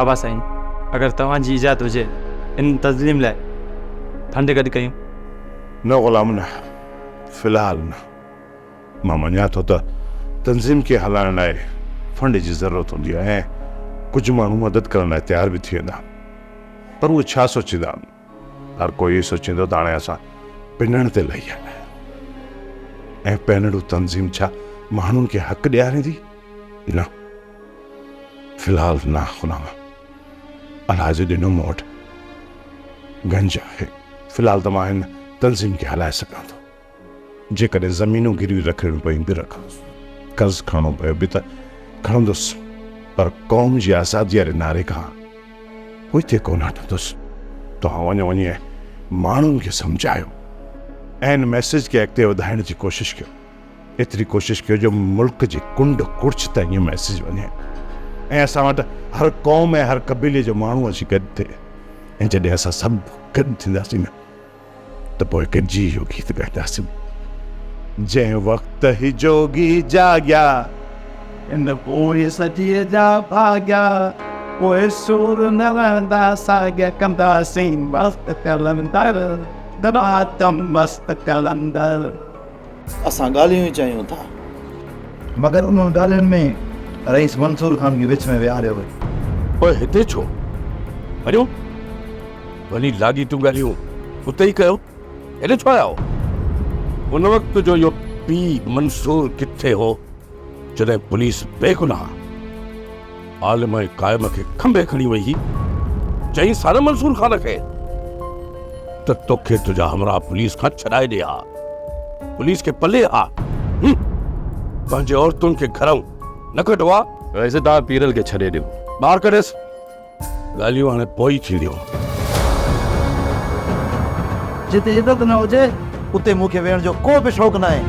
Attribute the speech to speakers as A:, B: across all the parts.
A: بابا سائين اگر توهان جي اجازت هجي ان تنظيم لاء فنڊ گڏ ڪيون.
B: نه غلام نه، في الحال نه. مان مڃان ٿو ته تنظيم کي هلائڻ لاء فنڊ جي ضرورت هوندي آهي ۽ ڪجهه ماڻهو مدد ڪرڻ لاء تيار به ٿي ويندا پر اهي ڇا سوچيندا؟ هر ڪو اهو سوچيندو ته هاڻي اسان پنڻ تي لهي آيا آهيون ۽ پنڙو تنظيم ڇا ماڻهن کي حق ڏياريندي؟ نه في الحال نه غلام الله جو ڏنو مون وٽ گنج آهي في الحال ته مان هن تنظيم کي هلائي سگهان ٿو. جيڪڏهن زمينون گروي رکڻيون پيون به رکندس، قرض کڻڻو پيو به ته کڻندس، پر قوم جي آزاديء واري نعري کان پوئتي ڪونه هٽندس. توهان وڃو وڃي ۽ ماڻهن کي سمجهايو ۽ ان ميسيج کي اڳتي وڌائڻ جي ڪوشش ڪيو. ايتري ڪوشش ڪيو جو ملڪ جي ڪنڊ ڪڙڇ تائين اهو ميسيج وڃي ۽ اسان وٽ هر قوم ۽ هر قبيلي جو ماڻهو اچي گڏ ٿئي ۽ جڏهن اسان سڀ گڏ ٿينداسين نه ته پوء گڏجي اهو گيت ڳائينداسين. جنهن وقت هي جوڳي جاڳيا.
C: هن پوء سڄيء جا ڀاڳيا. پوء سور نه رهندا ساڳيا. ڪنداسين مست قلندر. دمادم مست قلندر.
D: اسان ڳالهيون ئي چاهيون ٿا.
E: مگر انهن ڳالهين ۾ رئيس منصور خان کي وچ ۾ ويهاريو ويو.
F: پوء هتي ڇو؟ وڃو، وڃي لاڳيتيون ڳالهيون اتي ئي ڪيو، هيڏي ڇو آيا آهيو؟ ان وقت جو اهو پيء منصور ڪٿي هو، جڏهن پوليس بيگناهه عالم ۽ قائم کي کنڀي کڻي وئي هئي؟ چئين سال منصور خان کي ته توکي تنهنجا همراهه پوليس کان ڇڏائي ڏي ها، پوليس کي پلي ها، پنهنجي عورتن کي گهرئون نه ڪڍو ها.
G: رئيس توهان پيرل کي ڇڏي ڏيو.
F: ٻاهر ڪڍيس. ڳالهيون هاڻي پوء ئي ٿينديون.
E: جتي عزت نه هجي، اتي مون کي ويهڻ جو ڪو به شوق ناهي.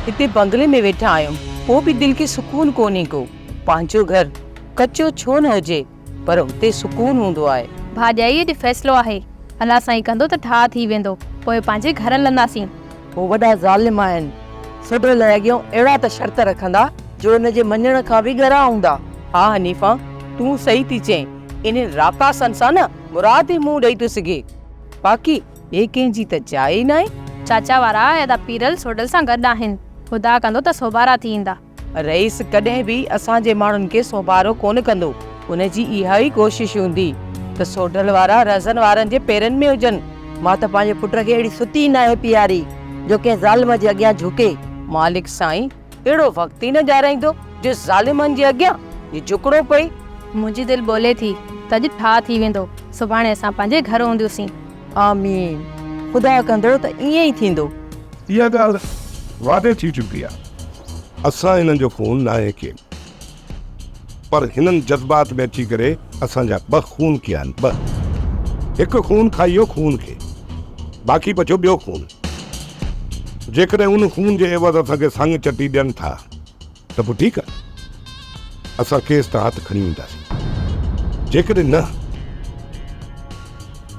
H: هتي بنگلي ۾ ويٺا آهيون پوء به دل کي سڪون ڪونهي ڪو. پنهنجو گهر ڪچو ڇو نه هجي پر اتي سڪون هوندو آهي.
I: ڀاڄائيء جو فيصلو آهي. الله سائين ڪندو ته ٺاهه ٿي ويندو. پوء پنهنجي گهر هلنداسين.
H: هو وڏا ظالم آهن. سوڍل لاء اڳيئون اهڙا ته شرط رکندا جو ان جي مڃڻ کان به ڳرا هوندا. ها حنيفه، تون صحيح ٿي چئين. انهن راڪاسن سان نه مراد ئي منهن ڏئي ٿو سگهي. باقي ٻئي ڪنهن جي ته جاء ئي ناهي.
I: چاچا وارا ۽ ادا پيرل سوڍل سان گڏ آهن. خدا ڪندو ته سوڀارا ٿي ايندا.
H: رئيس ڪڏهن به اسان جي ماڻهن کي سوڀارو ڪونه ڪندو. ان جي اها ئي ڪوشش هوندي ته سوڍل وارا رهزن وارن جي پيرن ۾ هجن.
J: مان ته پنهنجي پٽ کي اهڙي ستي ئي ناهي پياري جو ڪنهن ظالم جي اڳيان جهڪي.
H: مالڪ سائين اهڙو وقت ئي نه ڏيارائيندو جو ظالمن جي اڳيان جهڪڻو پئي.
I: منهنجي دل ٻولي ٿي ته اڄ ٺاهه ٿي ويندو. سڀاڻي اسان پنهنجي گهر هونديونسين.
J: آمين. خدا ڪندو ته ائين ئي ٿيندو.
K: اها ڳالهه واضح ٿي چڪي آهي.
F: اسان هنن جو خون ناهي ڪيو پر هنن جذبات ۾ اچي ڪري اسان جا ٻه خون ڪيا آهن ٻه. هڪ خون کائي ويو خون کي باقي بچيو ٻيو خون. جيڪڏهن ان خون جي عيوض اسان کي سڱ چٽي ڏين ٿا ته پوء ٺيڪ آهي اسان ڪيس تان هٿ کڻي وينداسين جيڪڏهن نه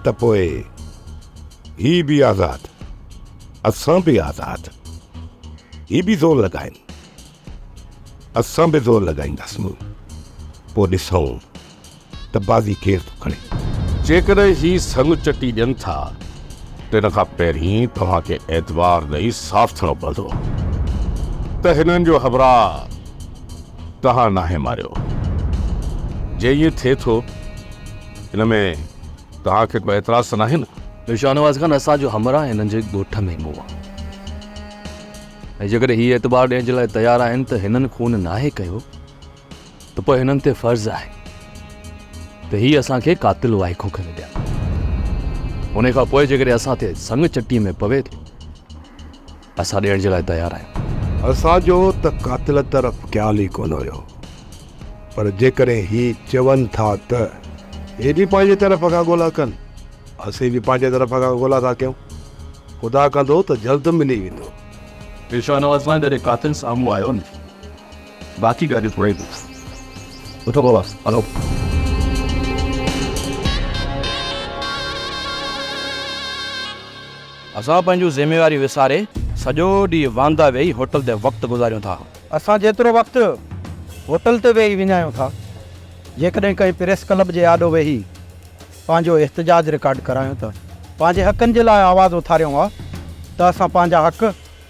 F: ته پوء هي به آزاد اسان به آزاد هي به زور لڳائين اسان به زور لڳائينداسين پوء ڏسون ته بازي ڪير ٿو کڻي. جيڪڏهن هي سڱ چٽي ڏين ٿا ته ان کان پهرين توهان کي اعتبار ڏئي صاف ٿيڻو پوندو ته هنن جو همراهه توهان ناهي ماريو. جي ائين ٿئي ٿو ان ۾ توهان کي ڪو اعتراض ته ناهي نه؟
G: مير شاهنواز خان اسان جو همراهه هنن جي ڳوٺ ۾ مئو آهي ۽ جيڪڏهن هي اعتبار ڏيڻ جي لاء تيار آهن ته هنن خون ناهي ڪيو ته پوء هنن تي فرض آهي ته هي اسان کي قاتل وائکو ڪري ڏين. انهي کان پوء جيڪڏهن اسان تي سڱ چٽي ۾ پوي ٿو، اسان ڏيڻ جي لاء تيار آهيون.
K: اسان جو ته قاتل طرف خيال ئي ڪونه هيو، پر جيڪڏهن هي چون ٿا ته هي به پنهنجي طرف کان ڳولا ڪن. اسين به پنهنجي طرف کان ڳولا ٿا ڪيون. خدا ڪندو ته جلد ملي ويندو.
G: شاهنواز خان جڏهن قاتل سامهون آيو نه باقي ڳالهيون پوء به. اٿو بابا هلو.
L: اسان پنهنجون ذميواريون وساري سڄو ڏينهن واندا ويهي هوٽل تي وقت گذاريون ٿا.
M: اسان جيترو وقت هوٽل تي ويهي وڃايون ٿا، جيڪڏهن ڪنهن پريس ڪلب جي آڏو ويهي پنهنجو احتجاج رڪارڊ ڪرايون ته پنهنجي حقن جي لاء آواز اٿاريون ها ته اسان پنهنجا حق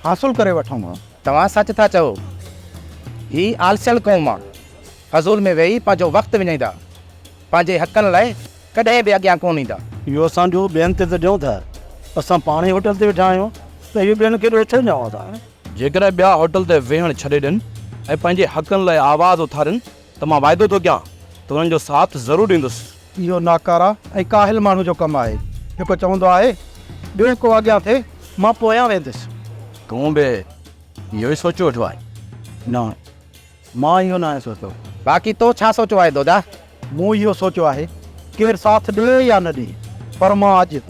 M: حاصل ڪري وٺون ها.
N: توهان سچ ٿا چئو. هي آلسيل قوم آ. فضول ۾ ويهي پنهنجو وقت وڃائيندا. پنهنجي حقن لاء ڪڏهن به اڳيان ڪونه ايندا.
M: اهو اسان جو ٻين تي ته ڏيون ٿا. اسان پاڻ ئي هوٽل تي ويٺا آهيون ته اهو ٻين کي ڏوهه ڇو ڏيون ٿا.
L: جيڪڏهن ٻيا هوٽل تي ويهڻ ڇڏي ڏين ۽ پنهنجي حقن لاء آواز اٿارين ته مان واعدو ٿو ڪيان ته انهن جو ساٿ ضرور ڏيندس.
M: اهو ناڪاره ۽ ڪاهل ماڻهو جو ڪم آهي، جيڪو چوندو آهي، ٻيو ڪو اڳيان ٿئي، مان پويان ويندس.
L: تون به اهو ئي سوچيو ويٺو آهين؟
M: نه، مان اهو ناهي سوچيو.
N: باقي تو ڇا سوچيو آهي دودا؟
M: مون اهو سوچيو آهي، ڪير ساٿ ڏئي يا نه ڏئي، پر مان اڄ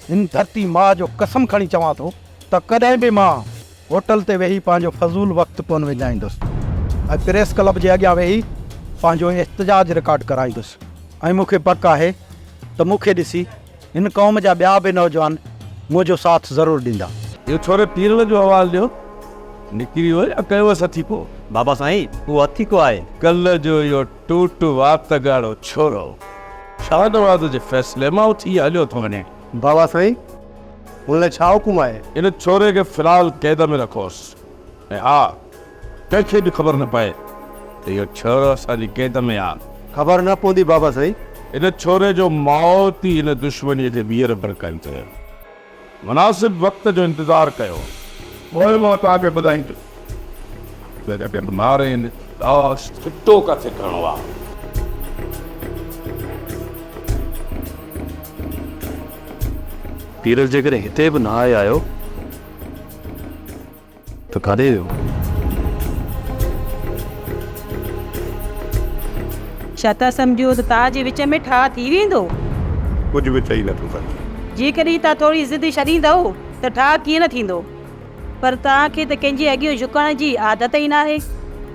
M: هن ڌرتي ماء جو قسم کڻي چوان ٿو ته ڪڏهن به مان هوٽل تي ويهي پنهنجو فضول وقت ڪونه وڃائيندس ۽ پريس ڪلب جي اڳيان ويهي پنهنجو احتجاج رڪارڊ ڪرائيندس ۽ مون کي پڪ آهي ته مون کي ڏسي هن قوم جا ٻيا به نوجوان منهنجو ساٿ ضرور ڏيندا.
F: اهو ڇوري پيرل جو حوال ڏيو. نڪري ويو يا ڪيوس اٿي ڪو؟
A: بابا سائين اهو اٿي ڪو آهي.
F: ڪلهه جو اهو ٽوٽ وات ڳاڙهو ڇورو شاهنواز جي فيصلي مان اٿي هليو ٿو وڃي.
K: بابا سائين هن لاء ڇا حڪم آهي؟
F: ان ڇوري کي في الحال قيد ۾ رکوس ۽ ها ڪنهن کي به خبر نه پئي ته اهو ڇورو اسان جي قيد ۾ آ.
K: خبر نه پوندي بابا سائين.
F: ان ڇوري جو موت ئي هن دشمنيء کي ٻيهر ڀڙڪائيندو. مناسب وقت جو انتظار ڪيو. پوء مان توهان کي ٻڌائيندس ته مارين لاش ڦٽو ڪاٿي ڪرڻو آ.
G: پيرل جيڪڏهن هتي به ناهي آيو ته ڪاڏي ويو؟
O: ڇا ٿا سمجهو ته توهان جي وچ ۾ ٺاهه ٿي ويندو؟
F: ڪجهه به چئي نٿو سگهجي.
O: جيڪڏهن توهان ٿوري ضد ڇڏيندؤ ته ٺاهه ڪيئن نه ٿيندو. پر توهان کي ته ڪنهن جي اڳيون جهڪڻ جي عادت ئي ناهي.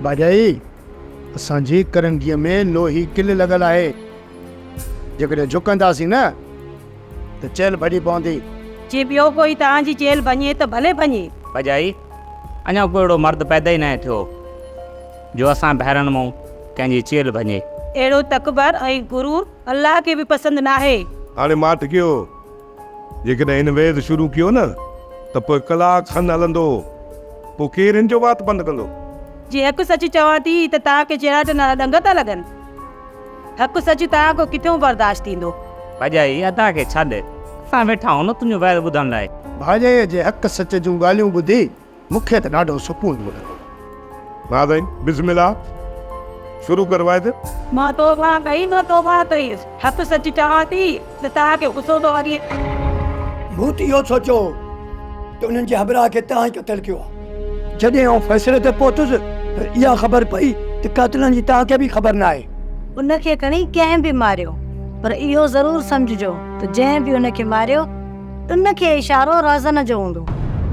P: ڀاڄائي، اسان جي ڪرنگهيء ۾ لوهي ڪل لڳل آهي. جيڪڏهن جهڪنداسين نه ته چيلهه ڀڄي پوندي.
O: جي ٻيو ڪوئي توهان جي چيلهه ڀڃي ته ڀلي ڀڃي.
Q: ڀڄائي، اڃا ڪو اهڙو مرد پيدا ئي ناهي ٿيو جو اسان ڀائرن مان ڪنهن جي چيلهه ڀڃي.
O: اهڙو تڪبر ۽ غرور الله کي به پسند ناهي.
F: هاڻي ماٺ ڪيو. جيڪڏهن هن ويز شروع ڪيو نه ته پوء ڪلاڪ کن هلندو. پوء ڪير هن جو وات بند ڪندو؟
O: جي حق سچ چوان ٿي ته توهان کي چيڙاٽ وارا ڏنگ ٿا لڳن. حق سچ توهان کان ڪٿيون برداشت ٿيندو.
Q: ڀاڄائي ادا کي ڇڏ، اسان ويٺا آهيون نه تنهنجو وعظ ٻڌڻ لاء.
P: ڀاڄائيء جي حق سچ جون ڳالهيون ٻڌي مون کي ته ڏاڍو سڪون ملندو.
F: ها سائين، بسم الله، شروع ڪر وعظ.
O: مان توبه ڪئي، مان توبه ڪئي. حق سچ چوان ٿي ته توهان کي غصو ٿو لڳي.
R: مون ته اهو سوچيو هو ته انهن جي همراهه کي توهان ئي قتل ڪيو آهي. جڏهن آئون فيصلي تي پهتس ته اها خبر پئي ته قاتلن جي توهان کي به خبر ناهي.
S: ان کي کڻي ڪنهن به ماريو پر اهو ضرور سمجهجو ته جنهن به ان کي ماريو ان کي اشارو رهزن جو هوندو.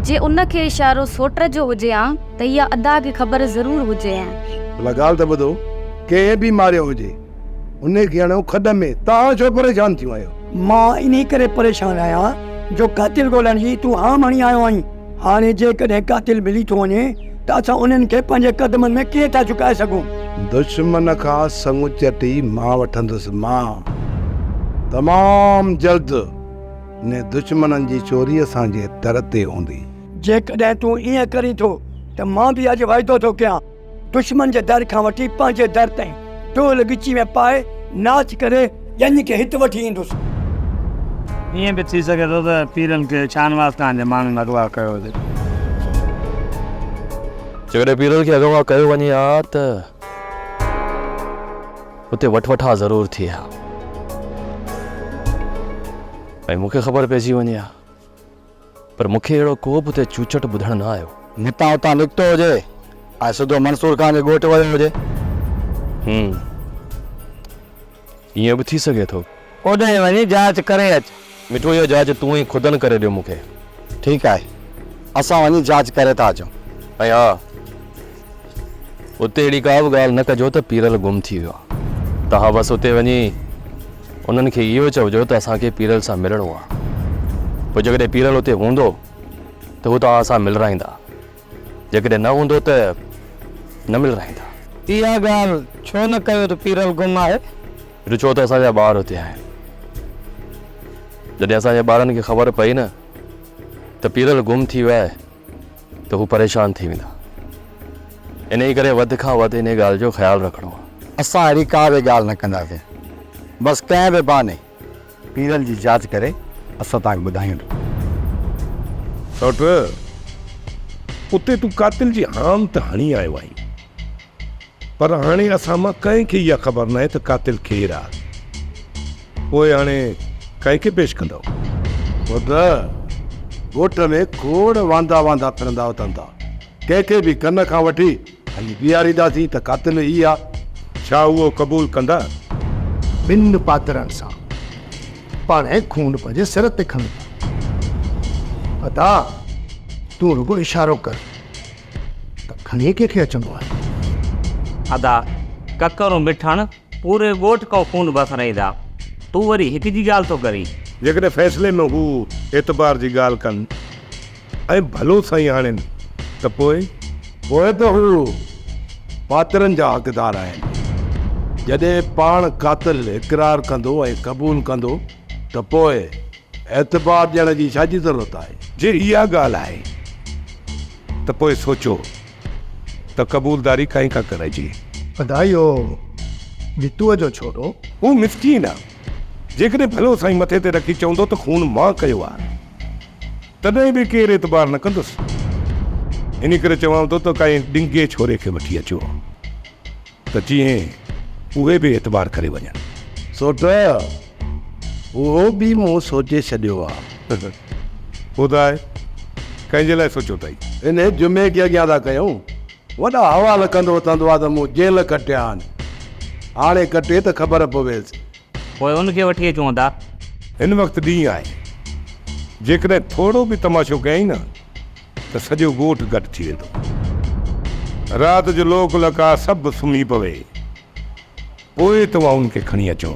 I: جي ان کي اشارو سوٽ جو هجي هان ته اها ادا کي خبر ضرور هجي هان.
K: ڀلا ڳالهه ته ٻڌو، ڪنهن به ماريو هجي، انهي کي هڻو کڏ ۾، توهان ڇو پريشان ٿيون آهيو؟
R: مان انهي ڪري پريشان آهيان جو قاتل ڳولڻ جي تون هام هڻي آيو آهين. هاڻي جيڪڏهن قاتل ملي ٿو وڃي ته اسان انهن کي پنهنجي قدمن ۾ ڪيئن ٿا جهڪائي سگهون؟
K: دشمن کان سڱ چٽي مان وٺندس مان. تمام جلد انهي دشمنن جي چوري اسان جي در تي هوندي.
R: جيڪڏهن تون ائين ڪرين ٿو ته مان به اڄ وعدو ٿو ڪيان، دشمن جي در کان وٺي پنهنجي در تائين ڍول ڳچي ۾ پائي ناچ ڪري ڄڃ کي هت وٺي ايندس.
A: ائين به ٿي سگهي ٿو ته پيرن کي شاهنواز خان جي ماڻهن اغوا ڪيو هجي.
G: جيڪڏهن پيرل کي اغوا ڪيو وڃي ها ته اتي وٺ وٺان ضرور ٿئي ها ۽ مون کي خبر پئجي وڃي ها. پر مون کي اهڙو ڪو به اتي چوچٽ ٻڌڻ نه آيو.
E: هتان اتان نڪتو هجي ۽ سڌو منصور خان جي ڳوٺ ويو هجي.
G: هم. ائين به ٿي سگهي ٿو.
T: اوڏانهن وڃي جاچ ڪري اچ.
G: مٺو اها جاچ تون ئي خودن ڪري ڏيو مون کي.
E: ٺيڪ آهي، اسان وڃي جاچ ڪري ٿا اچون.
G: ۽ ها، اتي اهڙي ڪا به ڳالهه نه ڪجو ته پيرل گم ٿي ويو آهي. توهان بس اتي وڃي انهن کي اهو چئجو ته اسان کي پيرل سان ملڻو آهي. پوء جيڪڏهن پيرل اتي هوندو ته هو توهان سان ملرائيندا. جيڪڏهن نه هوندو ته نه ملرائيندا.
M: اها ڳالهه ڇو نه ڪيو ته پيرل گم آهي؟
G: ڇو ته اسان جا ٻار اتي آهن. جڏهن اسان جي ٻارن کي خبر پئي نه ته پيرل گم ٿي ويو آهي ته هو پريشان ٿي ويندا. انهيء ڪري وڌ کان وڌ انهيء ڳالهه جو خيال رکڻو آهي.
E: اسان اهڙي ڪا به ڳالهه نه ڪنداسين. بس ڪنهن به بهاني پيرل جي جاچ ڪري اسان توهان کي ٻڌايون ٿا.
F: سئوٽ، اتي تون قاتل جي هام ته هڻي آيو آهين. پر هاڻي اسان مان ڪنهن کي اها خبر ناهي ته قاتل ڪير آ. پوء هاڻي ڪنهن کي پيش ڪندؤ؟
K: ٻڌ، ڳوٺ ۾ کوڙ واندا واندا ڦرندا وتن ٿا. ڪنهن کي به ڪن کان وٺي هلي بيهارينداسين ته قاتل هي آ.
F: ڇا اهو قبول ڪندا؟
P: ٻن پاترن سان پاڻهي خون پنهنجي سر تي کڻندا. ادا، تون رڳو اشارو ڪر. ته کڻي ڪنهن کي اچڻو آهي.
Q: ادا ڪڪر ۽ مٺڻ پوري ڳوٺ کان خون وسرائيندا، تون وري هڪ جي ڳالهه ٿو ڪرين.
F: جيڪڏهن فيصلي ۾ هو اعتبار جي ڳالهه ڪن ۽ ڀلو سائين آڻين ته پوء؟
K: پوء ته هو پاترن جا حقدار آهن. جڏهن پاڻ قاتل اقرار ڪندو ۽ قبول ڪندو ته پوء اعتبار ڏيڻ جي ڇا جي ضرورت آهي؟
F: جي اها ڳالهه آهي ته پوء سوچو ته قبولداري ڪنهن کان ڪرائجي.
P: ادا اهو وتوء جو ڇورو.
F: هو مسڪين آ. جيڪڏهن ڀلو سائين مٿي تي رکي چوندو ته خون مان ڪيو آ تڏهن به ڪير اعتبار نه ڪندس. انهي ڪري چوان ٿو ته ڪنهن ڏنگي ڇوري کي وٺي اچو ته جيئن اهي به اعتبار ڪري وڃن.
K: سوٽ، اهو به مون سوچي ڇڏيو آ.
F: ٻڌاء، ڪنهن جي لاء سوچيو اٿئي؟
K: انهيء جمعي کي اڳيان ٿا ڪيون. وڏا حوال ڪندو وتندو آ ته مون جيل ڪٽيا آهن. هاڻي ڪٽي ته خبر پويس.
Q: پوء ان کي وٺي اچون ادا.
F: هن وقت ڏينهن آهي. جيڪڏهن ٿورو به تماشو ڪيائين نه ته سڄو ڳوٺ گڏ ٿي ويندو. رات جو لوڪ لقاء سڀ سمهي پوي. پوء توهان ان کي کڻي اچو.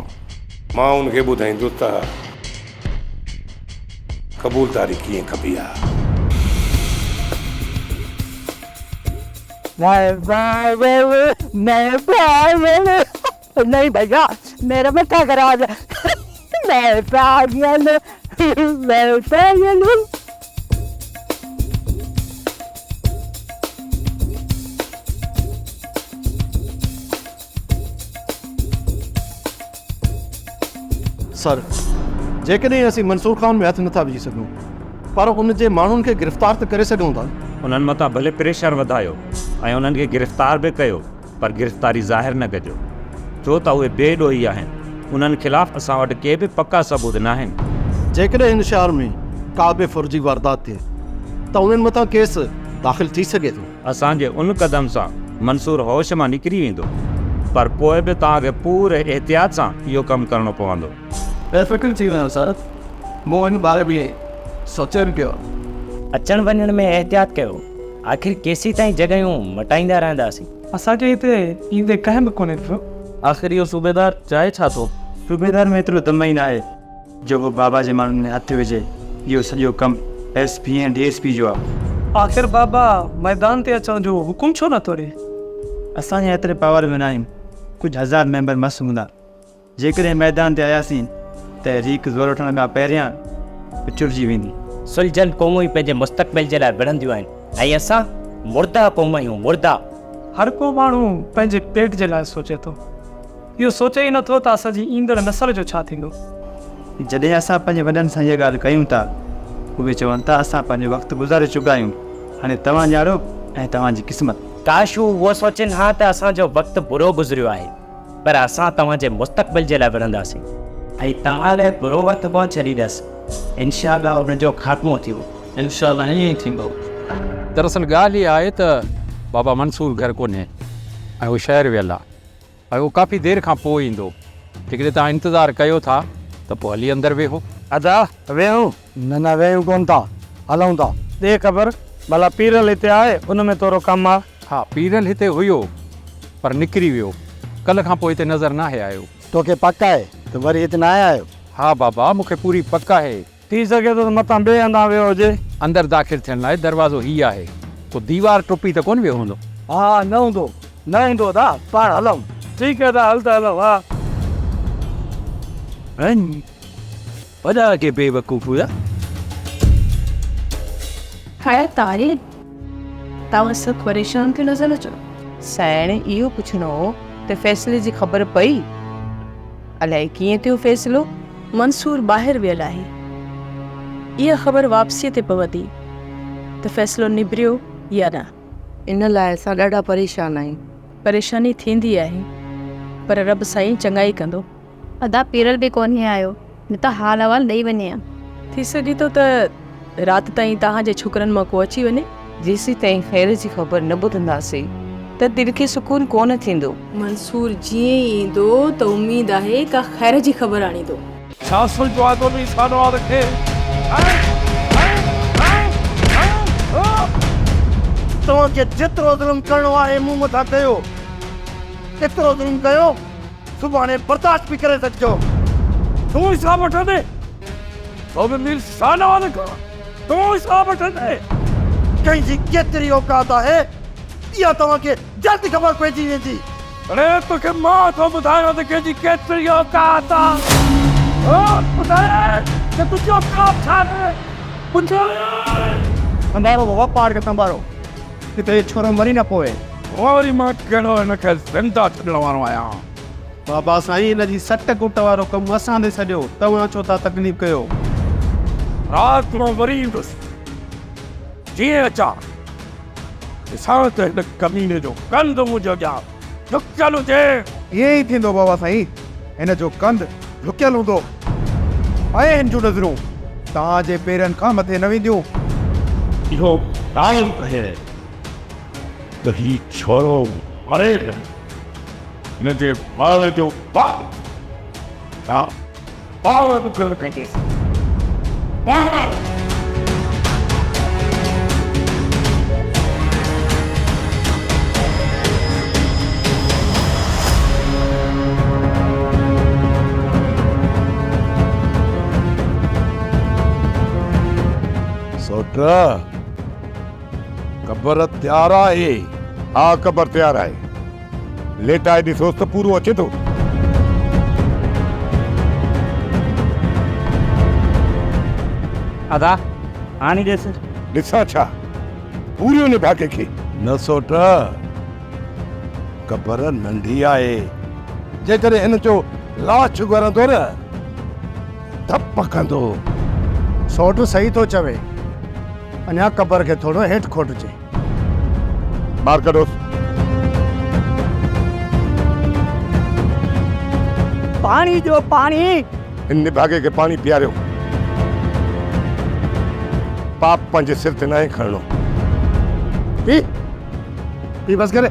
F: مان ان کي ٻڌائيندس ته قبولداري ڪيئن ڪبي آ.
J: नहीं भैया मेरा मथा खराब है मैं पागल मैं पागल हूँ।
M: سر، جيڪڏهن اسين منصور خان ۾ هٿ نٿا وجهي سگهون، پر ان جي ماڻهن کي گرفتار ته ڪري سگهون ٿا.
Q: انهن مٿان ڀلي پريشر وڌايو ۽ انهن کي گرفتار به ڪيو، پر گرفتاري ظاهر نه ڪجو، ڇو ته اهي بي ڏوهي آهن، انهن خلاف اسان وٽ ڪي به پڪا ثبوت ناهن.
M: جيڪڏهن هن شهر ۾ ڪا به ڦر جي واردات ٿئي ته انهن مٿان ڪيس داخل ٿي سگهي ٿو.
Q: اسان جي ان قدم سان منصور هوش مان نڪري ويندو، پر پوء به توهان کي پوري احتياط سان اهو ڪم ڪرڻو پوندو.
C: بي فڪر ٿي وڃو سر، مون ان باري ۾ سوچي به پيو.
T: اچڻ وڃڻ ۾ احتياط ڪيو. آخر ڪيسيتائين جڳهيون مٽائيندا رهنداسين؟
U: اسان کي هتي ايندي ڪنهن به ڪونهي ڏٺو.
V: آخر اهو صوبيدار چاهي ڇا ٿو؟
A: صوبيدار ۾ ايترو دم ئي ناهي جو هو بابا جي ماڻهن ۾ هٿ وجهي. اهو سڄو ڪم S P ۽ D S P جو آهي.
U: آخر بابا ميدان تي اچڻ جو حڪم ڇو نٿو ڏئي؟
A: اسان جا ايتري پاور ۾ ناهيون. ڪجهه هزار ميمبر مس هوندا. جيڪڏهن ميدان تي آياسين ته ريڪ زور وٺڻ کان پهريان چرجي ويندي.
T: سلجهيل قومون ئي پنهنجي مستقبل جي لاء وڙهنديون آهن ۽ اسان مرده قوم آهيون، مرده.
U: هر ڪو ماڻهو پنهنجي پيٽ جي لاء سوچي ٿو. اهو سوچي ئي نٿو ته اسان جي ايندڙ نسل جو ڇا ٿيندو.
A: جڏهن اسان پنهنجي وڏن سان اها ڳالهه ڪيون ٿا، اهي چون ٿا اسان پنهنجو وقت گذاري چڪا آهيون، هاڻي توهان ڄاڻو ۽ توهان جي قسمت.
T: ڪاش هو اهو سوچين ها ته اسان جو وقت برو گذريو آهي. پر اسان توهان جي مستقبل جي لاء وڙهنداسين. ۽ توهان لاء برو وقت ڪونه ڇڏيندس. انشاء الله ان جو خاتمو ٿيندو.
V: انشاء الله ائين ئي ٿيندو.
W: دراصل ڳالهه اها آهي ته بابا منصور گهر ڪونهي ۽ هو شهر ويل آهي ۽ هو ڪافي دير کان پوء ايندو. جيڪڏهن توهان انتظار ڪيو ٿا ته پوء هلي اندر ويهو.
B: ادا، ويهون؟
M: نه نه ويهون ڪونه ٿا، هلون ٿا.
B: ڏي خبر، ڀلا پيرل هتي آهي، ان ۾ ٿورو ڪم آ.
W: ها، پيرل هتي هيو، پر نڪري ويو. ڪلهه کان پوء هتي نظر ناهي آيو.
E: توکي پڪ آهي ته وري هت ناهي آيو؟
W: ها بابا، مون کي پوري پڪ آهي.
B: ٿي سگهي ٿو ته متان ٻئي هنڌان ويو هجي.
W: اندر داخل ٿيڻ لاء دروازو هي آهي. ڪو ديوار ٽپي ته ڪونه ويو هوندو.
R: ها نه هوندو، نه هوندو ادا، پاڻ هلون.
B: ٺيڪ آهي ادا، هل ته هلون، ها.
D: وڏا ڪي بيوقوف هيا.
H: خير ته آهي؟ توهان سڀ پريشان ٿيو نظر اچو.
X: سائڻ اهو پڇڻو هو ته فيصلي جي خبر پئي؟ الائي ڪيئن ٿيو فيصلو؟
H: منصور ٻاهر ويل آهي. اها خبر واپسيء تي پوندي ته فيصلو نبريو يا نه.
X: ان لاء اسان ڏاڍا پريشان آهيون.
H: پريشاني ٿيندي آهي پر رب سائين چڱائي ڪندو.
I: ادا پيرل به ڪونهي آيو نه ته حال احوال ڏئي وڃي ها.
H: ٿي سگهي ٿو ته رات تائين توهان جي ڇوڪرن مان ڪو اچي وڃي.
X: جيسيتائين خير جي خبر نه ٻڌنداسين ته دل کي سڪون ڪونه ٿيندو.
H: منصور جيئن ئي ايندو ته اميد آهي ڪا خير جي خبر آڻيندو.
K: ڇا سمجهيو آهي تو مير شاهنواز کي؟
M: توهان کي جيترو ظلم ڪرڻو آهي مون مٿان ڪيو، ايترو ظلم ڪيو سڀاڻي برداشت به ڪري سگهجو.
K: تون حساب وٺندين، سو به مير شاهنواز کان تون حساب وٺندين.
M: ڪنهن جي ڪيتري اوقات آهي، اها توهان کي جلد خبر پئجي ويندي.
K: اڙي توکي مان ٿو ٻڌايان ته ڪنهن جي ڪيتري اوقات آ. ٻڌاء ته تنهنجي اوقات ڇا آهي؟ ٻڌاء.
M: سنڀارو بابا پاڻ کي سنڀارو، ڪٿي هي ڇورو مري نه پوي.
K: وري مان ڪهڙو هن کي زنده ڇڏڻ وارو آهيان.
Y: بابا سائين هن جي سٽ ڪٽ وارو ڪم اسان تي ڇڏيو، توهان ڇو ٿا تڪليف ڪيو.
K: رات مان وري ايندس، جيئن اچان ڏسان ته هن ڪميني جو ڪنڌ منهنجي اڳيان جهڪيل هجي.
Y: ائين ئي ٿيندو بابا سائين، هن جو ڪنڌ جهڪيل هوندو ۽ هن جون نظرون توهان جي پيرن کان مٿي نه وينديون.
F: اهو ٽائيم آهي ته هي ڇورو مري نه، هن جي مرڻ جو وقت مان پاڻ مقرر ڪندس. سوٽ، قبر تيار آهي. ها قبر تيار آهي. ليٽائي ڏسوس ته پورو اچي ٿو.
Q: ادا، آڻي ڏس.
F: ڏسان ڇا؟ پوريو نڀاڳي کي.
K: نه سوٽ، قبر ننڍي آهي. جيڪڏهن هن جو لاش گهرندو نه ڌپ ڪندو.
P: سوٽ صحيح ٿو چوي. اڃا قبر کي ٿورو هيٺ کوٽجي.
F: ٻاهر ڪڍوس.
R: پاڻي ڏيو پاڻي.
F: هن نڀاڳي کي پاڻي پياريو. پاپ پنهنجي سر تي ناهي کڻڻو.
P: پي پي بس ڪري.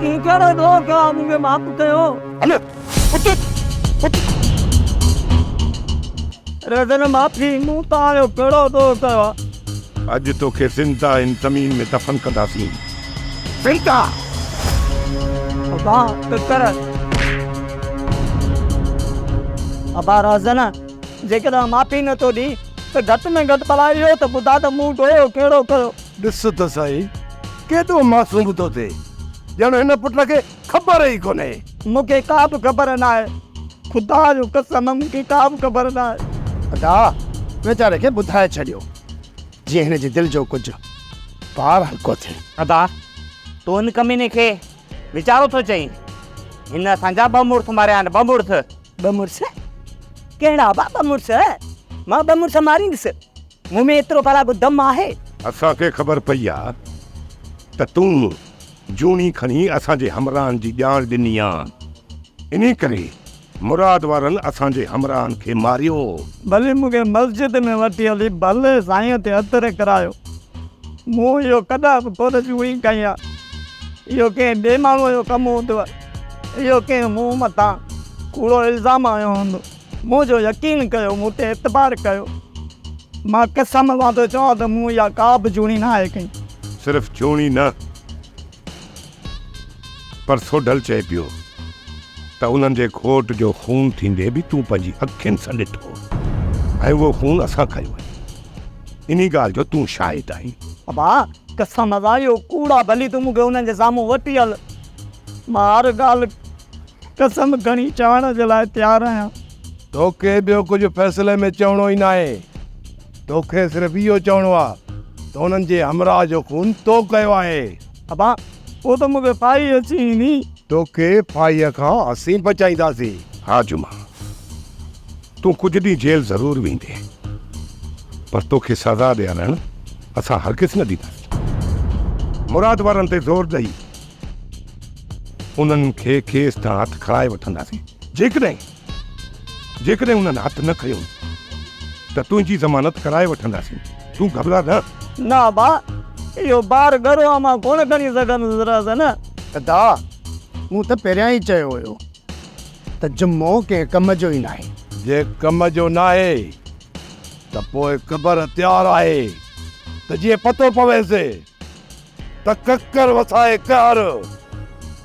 R: مون ڪهڙو ڏوهه ڪيو آهي مون کي معاف ڪيو.
F: هل اٿ اٿ.
R: رزن معافي مون توهان جو ڪهڙو ڏوهه ڪيو آهي.
F: اڄ توکي زنده هن زمين ۾ دفن ڪنداسين. زنده.
R: ابا ڪڪر. ابا رزن جيڪڏهن معافي نه ٿو ڏين ته گهٽ ۾ گهٽ ڀلا اهو ته ٻڌاء ته مون ڏوهه ڪهڙو ڪيو.
K: ڏس ته سهي ڪيڏو معصوم ٿو ٿئي ڄڻ هن پٽ کي خبر ئي ڪونهي.
R: مون کي ڪا به خبر ناهي. خدا جو قسم مون کي ڪا به خبر ناهي.
P: ادا ويچاري کي ٻڌائي ڇڏيو جيئن هن جي دل جو ڪجهه بار هلڪو ٿئي.
N: ادا تون هن ڪميني کي ويچارو ٿو چئين. هن اسان جا ٻه مڙس ماريا آهن ٻه مڙس.
R: ٻه مڙس؟ ڪهڙا ابا ٻه مڙس؟ مان ٻه مڙس ماريندس. مون ۾ ايترو ڀلا ڪو دم آهي؟
F: اسان کي خبر پئي آ ته تون جوڻي کڻي اسان جي همراهن جي ڄاڻ ڏني آ. انهي ڪري مراد وارن اسان جي همراهن کي ماريو.
R: ڀلي مون کي مسجد ۾ وٺي هلي ڀلي سائينء تي هٿ رکرايو. مون اهو ڪڏهن به ڪونه جوڻي کنئي آ.
B: اهو ڪنهن ٻئي ماڻهوء جو ڪم هوندو. اهو ڪنهن مون مٿان ڪوڙو الزام هنيو هوندو. منهنجو يقين ڪيو، مون تي اعتبار ڪيو. مان قسم سان ٿو چوان ته مون اها ڪا به جوڻي ناهي ڪئي.
F: صرف جوڻي نه پر سوڍل چئي پيو ته انهن جي گهوٽ جو خون ٿيندي به تون پنهنجي اکين سان ڏٺو ۽ اهو خون اسان ڪيو آهي. انهي ڳالهه جو تون شاهد آهين.
B: ابا! قسم سان اهو ڪوڙ آ، ڀلي تون مون کي انهن جي سامهون وٺي هل. مان هر ڳالهه قسم کڻي چوڻ جي لاء تيار آهيان.
K: توکي ٻيو ڪجهه فيصلي ۾ چوڻو ئي ناهي. توکي صرف اهو چوڻو آ ته انهن جي همراهه جو خون تو ڪيو آهي.
B: ابا! پوء ته مون کي ڦاهي اچي ويندي.
K: توکي ڦاهيء کان اسين بچائينداسين.
F: ها جمعا! تون ڪجهه ڏينهن جيل ضرور ويندين، پر توکي سزا ڏيارڻ اسان هرگز نه ڏينداسين. مراد وارن تي زور ڏئي انهن کي کيس تان هٿ کڻائي وٺنداسين. جيڪڏهن جيڪڏهن انهن هٿ نه کنيو ته تنهنجي ضمانت ڪرائي وٺنداسين. تون گهٻراء نه.
B: نه ابا، اهو بار ڳرو آ، مان ڪونه کڻي سگهندس رهزن.
P: ادا، مون ته پهريان ئي چيو هيو ته جمعو ڪنهن ڪم جو ئي ناهي.
K: جي ڪم جو ناهي ته پوء قبر تيار آهي ته جيئن پتو پويس ته ڪڪر وسائي قهر،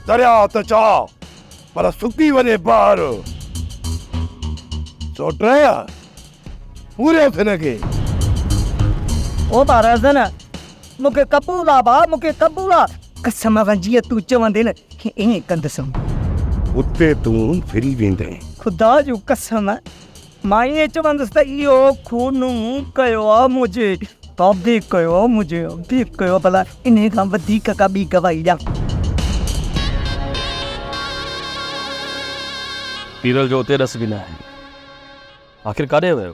K: درياء ته ڇا پر سڪي وڃي بحر. سوٽريء پوريوس هن کي.
B: او ڀا رهزن، مون کي قبول آ ڀاء، مون کي قبول آ. قسم سان جيئن تون چوندين ائين ڪندس.
F: اتي تون ڦري ويندين.
B: خدا جو قسم مان ائين چوندس ته اهو خون مون ڪيو آ، منهنجي بابي ڪيو آ، منهنجي ابي ڪيو آ، ڀلا انهي کان وڌيڪ ڪا ٻي گواهي ڏيان.
V: پيرل جو اتي ڏس به ناهي. آخر ڪاڏي ويو؟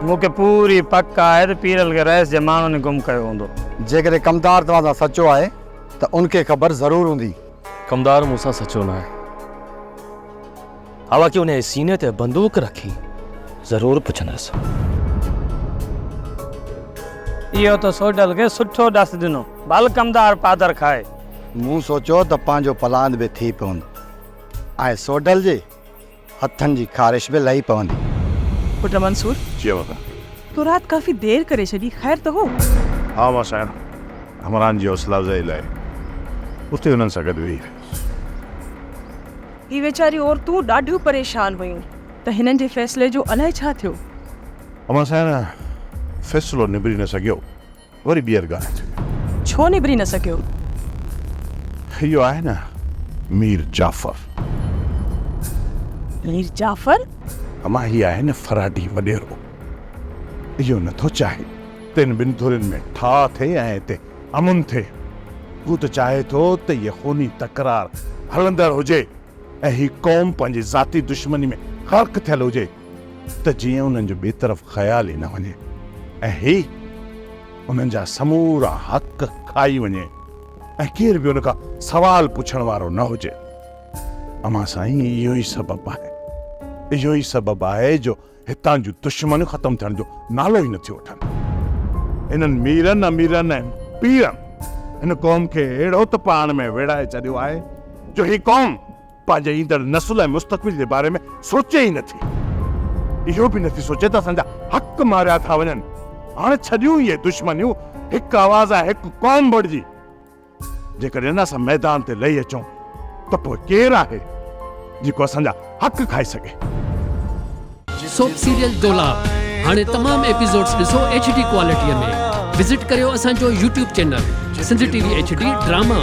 B: مون کي پوري پڪ آهي ته پيرل کي رئيس جي ماڻهن ئي گم ڪيو هوندو.
E: جيڪڏهن ڪمدار توهان سان سچو آهي ته ان کي خبر ضرور هوندي.
V: ڪمدار مون سان سچو ناهي. حالانڪه انهيء سيني تي بندوق رکي ضرور پڇندس.
B: اهو ته سوڍل کي سٺو ڏس ڏنو. ڀل ڪمدار پادر کائي.
E: مون سوچيو ته پنهنجو پلاند به ٿي پوندو ۽ سوڍل جي هٿن جي خارش به لهي پوندي.
H: پٽ منصور!
G: جي بابا.
H: تو رات ڪافي دير ڪري ڇڏي، خير ته هو؟
G: ها مان سائڻ همراهن جي حوصلا افزائي لاء اتي انهن سان گڏ ويهي رهيس.
H: هي ويچاريون عورتون ڏاڍيون پريشان هيون ته هنن جي فيصلي جو الائي ڇا ٿيو.
G: امان سائڻ فيصلو نبري نه سگهيو. وري ٻيهر ڳالهائي ڇڏيو.
H: ڇو نبري نه سگهيو؟
G: اهو آهي نه مير جعفر.
H: مير جعفر؟
G: امان هي آهي نه فراڊي وڏيرو. اهو نه ٿو چاهي ته ان ٻن ڌرين ۾ ٺاهه ٿئي ۽ هتي امن ٿئي. هو ته چاهي ٿو ته هيء خوني تڪرار هلندڙ هجي ۽ هي قوم پنهنجي ذاتي دشمني ۾ غرق ٿيل هجي. ته جيئن انهن جو ٻئي طرف خيال ئي نه وڃي ۽ هي انهن جا سمورا حق کائي وڃي ۽ ڪير به ان کان سوال پڇڻ وارو نه هجي. امان سائين اهو ئي سبب آهي، اهو ئي سبب آهي جو هتان جون دشمنيون ختم ٿيڻ جو نالو ئي نٿيون وٺن. انهن ميرن، اميرن ۽ پيرن هن قوم کي اهڙو ته پاڻ ۾ ويڙهائي ڇڏيو آهي جو هي قوم پنهنجي ايندڙ نسل ۽ مستقبل جي باري ۾ سوچي ئي نٿي. اهو به نٿي سوچي ته اسان جا حق ماريا ٿا وڃن. هاڻ ڇڏيون اهي دشمنيون، هڪ آواز ۽ هڪ قوم بڻجي جيڪڏهن اسان ميدان تي لهي اچون ته پوء ڪير آهي جيڪو اسان جا حق کائي سگهي.
J: سوپ سيريل دولاب هاڻي تمام ايپيسوڊز ڏسو ايڇ ڊي ڪوالٽي ۾ وزٽ ڪريو اسان جو YouTube channel Sindh T V H D drama.